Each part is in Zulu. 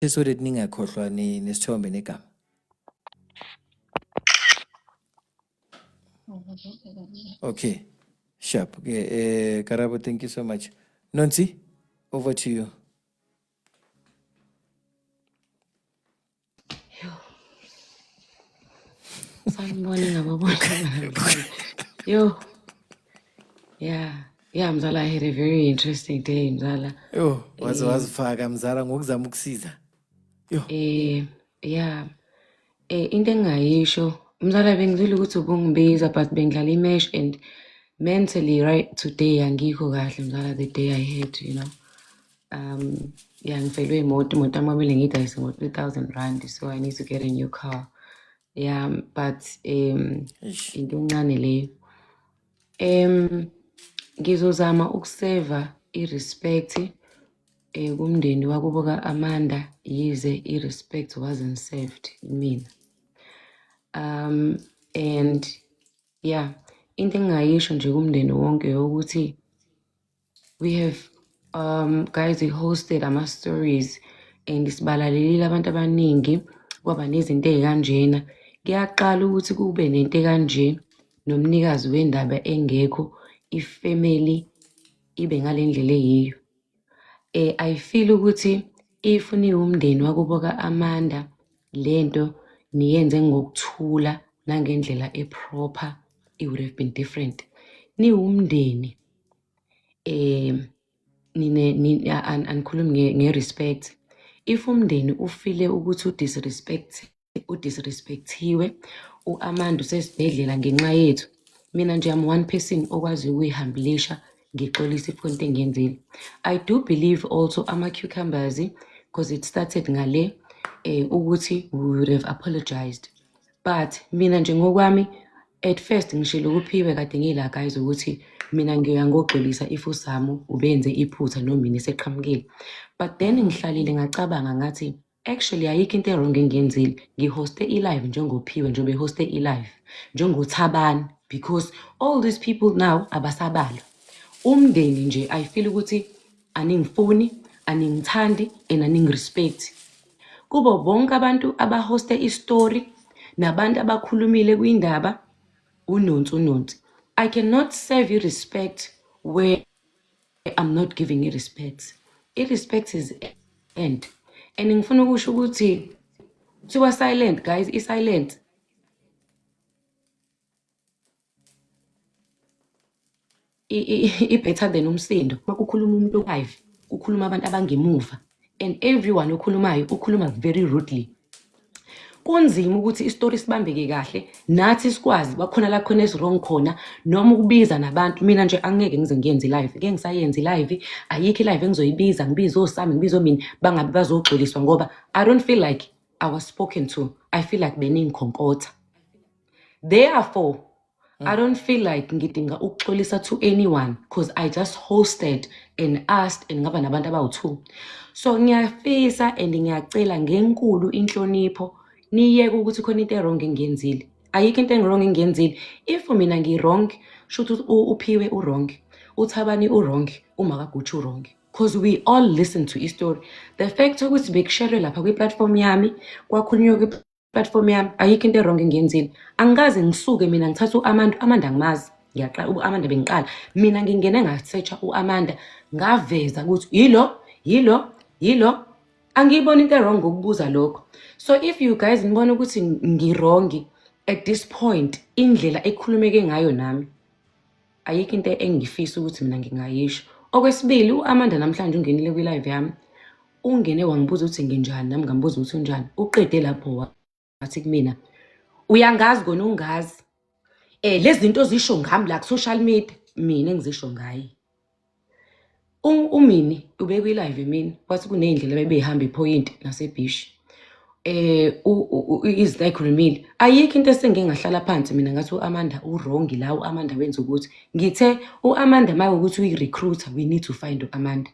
So that ningakhohlwa nesithombe negama. Okay. Sharp. Okay, Karabo, thank you so much. Nonsi, over to you. Sanibona ngababona. Yo. Yeah. Yeah, Mzala, I had a very interesting day, Mzala. Yo, waze wazifaka mzala ngokuzama ukusiza. Yo. Yeah. Into engingayisho, Mzala, bengizwile ukuthi ubungibiza but bengidlala i-match and mentally right today angikho kahle, Mzala, the day I had. Yeah, ngifelwe imoto, imoto yami kwamele ngiyidayise ngo-3,000 rand, so I need to get a new car. Yeah, but Eish. into encane leyo. Ngizozama ukuseva i-respect kumndeni wakubo ka-Amanda, yize i-respect wasn't served mina. And yeah, into engingayisho nje kumndeni wonke ukuthi we have guys, we hosted ama stories and sibalalelile abantu abaningi, kwaba nezinto ey'kanjena. Kuyaqala ukuthi kube nento ekanje nomnikazi wendaba engekho, ifamily ibe ngale ndlela eyiyo. I feel ukuthi if niwumndeni wakubo ka-Amanda, lento niyenze ngokuthula nangendlela e-proper, it would have been different. Niwumndeni, nine anikhulumi nge-respect. If umndeni ufile ukuthi udisrespectiwe, u-Amanda usesibhedlela ngenxa yethu, mina nje I'm one person okwaziyo ukuyihambilisha, ngixolise if khona into engiyenzile. I do believe also ama-cucumbers, because it started ngale, ukuthi we would have apologized. But mina nje ngokwami, at first ngishilo kuphiwe kade ngila guys ukuthi mina ngiyoya ngoxolisa if uSamu ubenze iphutha noma mina eseqhamukile. But then ngihlalile ngacabanga ngathi actually ayikho into e-wrong engiyenzile. Ngihoste i-live njengophiwe njengoba ehoste i-live njengoThabani, because all these people now abasabalwa. Umndeni nje I feel ukuthi aningifuni, aningithandi and aningirespect. Kubo bonke abantu abahoste i-story nabantu abakhulumile kwindaba, unonsi unonsi. I cannot serve you respect where I'm not giving you respect. I-respect is end. And ngifuna ukusho ukuthi kuthiwa silent guys, i-silent i-better than umsindo. Makukhuluma umuntu live, kukhuluma abantu abangemuva and everyone okhulumayo ukhuluma very rudely. Kunzima ukuthi isitori sibambeke kahle nathi sikwazi bakhona la khona esi-wrong khona noma ukubiza nabantu. Mina nje angeke ngize ngiyenze live, ngeke ngisayenze live, ayikho i-live engizoyibiza, ngibize osami, ngibize omini bangabe bazoxoliswa ngoba I don't feel like I was spoken to. I feel like beningikhonkotha. Therefore, I don't feel like ngidinga ukuxolisa to anyone because I just hosted and asked and ngaba nabantu abawu-2. So ngiyafisa and ngiyacela ngenkulu inhlonipho niyeke ukuthi khona into e-wrong engiyenzile. Ayikho into e-wrong engiyenzile. If mina ngi-wrong, shuthi uPhiwe u-wrong, uThabani u-wrong, uMakaGucci u-wrong. Because we all listen to i-story. The fact ukuthi bekusherwe lapha kwi-platform yami, kwakhulunywa kwi-platform yami, ayikho into e-wrong engiyenzile. Angikaze ngisuke mina ngithathe u-Amanda, u-Amanda angimazi. Ngiyaqala u-Amanda bengiqala. Mina ngingene ngasearcha u-Amanda, ngaveza ukuthi yilo, yilo, yilo. Angiyiboni into e-wrong ngokubuza lokho. So if you guys nibona ukuthi ngi-wrong at this point, indlela ekhulumeke ngayo nami, ayikho into engifisa ukuthi mina ngingayisho. Okwesibili, u-Amanda namhlanje ungenile kwi-live yami. Ungene wangibuza ukuthi nginjani, nami ngambuza ukuthi unjani. Uqede lapho wathi kumina, uyangazi kona ungazi. Lezi zinto ozisho ngami la ku-social media, mina engizisho ngaye. UMini ube kwi-live emini, wathi kuney'ndlela bebehamba ephoyinti nasebhishi. Izinto ayikhulumile. Ayikho into esengike ngahlala phansi mina ngathi u-Amanda u-wrong la, u-Amanda wenza ukuthi. Ngithe u-Amanda uma kuwukuthi uyi-recruiter, we need to find u-Amanda.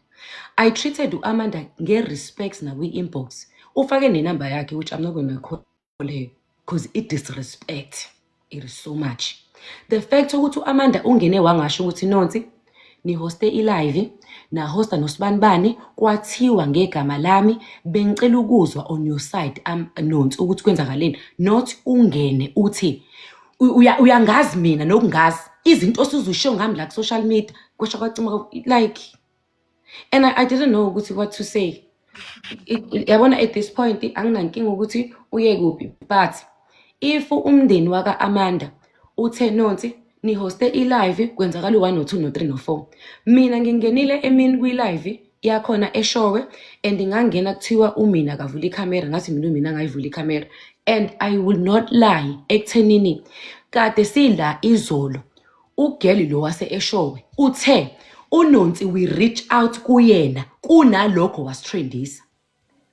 I treated u-Amanda nge-respect nakwi-inbox. Ufake nenamba yakhe, which I'm not gonna call her because it disrespect. It is so much. The fact ukuthi u-Amanda ungene wangasho ukuthi Nonsi, Nihoste i-live, nahosta nosibanibani, kwathiwa ngegama lami, bengicela ukuzwa on your side, Nonsi, ukuthi kwenzakaleni. Not ungene uthi uyangazi mina nokungazi izinto osuzusho ngami la ku-social media, kwasha kwacima. Like, and I didn't know ukuthi what to say. Yabona, at this point anginankinga ukuthi uye kuphi, but if umndeni waka-Amanda uthe, "Nonsi, nihoste i-live, kwenzakala u-1, no-2, no-3, no-4," mina ngingenile emini kwi-live yakhona eshowe and ngangena kuthiwa umina akavula ikhamera. Ngathi mina umina angayivula ikhamera, and I will not lie ekuthenini kade sila izolo, ugeli lo wase eshowe uthe uNonsi, we reach out kuyena kunalokho wasitrendisa.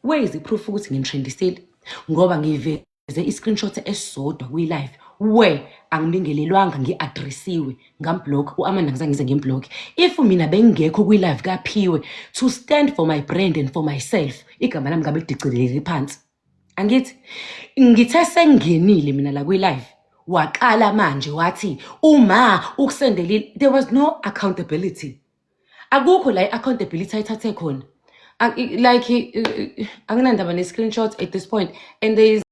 Where is the proof ukuthi ngimtrendisile? Ngoba ngiveze i-screenshot esisodwa kwi-live where angibingelelwanga, ngi-addressiwe, ngamblock u-Amanda. Ngizange ngize ngimblock. If mina bengingekho kwi-live kaphiwe to stand for my brand and for myself, igama lami ngabe lidicileleke phansi. Angithi ngithe sengingenile mina la kwi-live, waqala manje wathi uma ukusendelile. There was no accountability, akukho la i-accountability ayithathe khona. Like, anginandaba ne-screenshot at this point and there is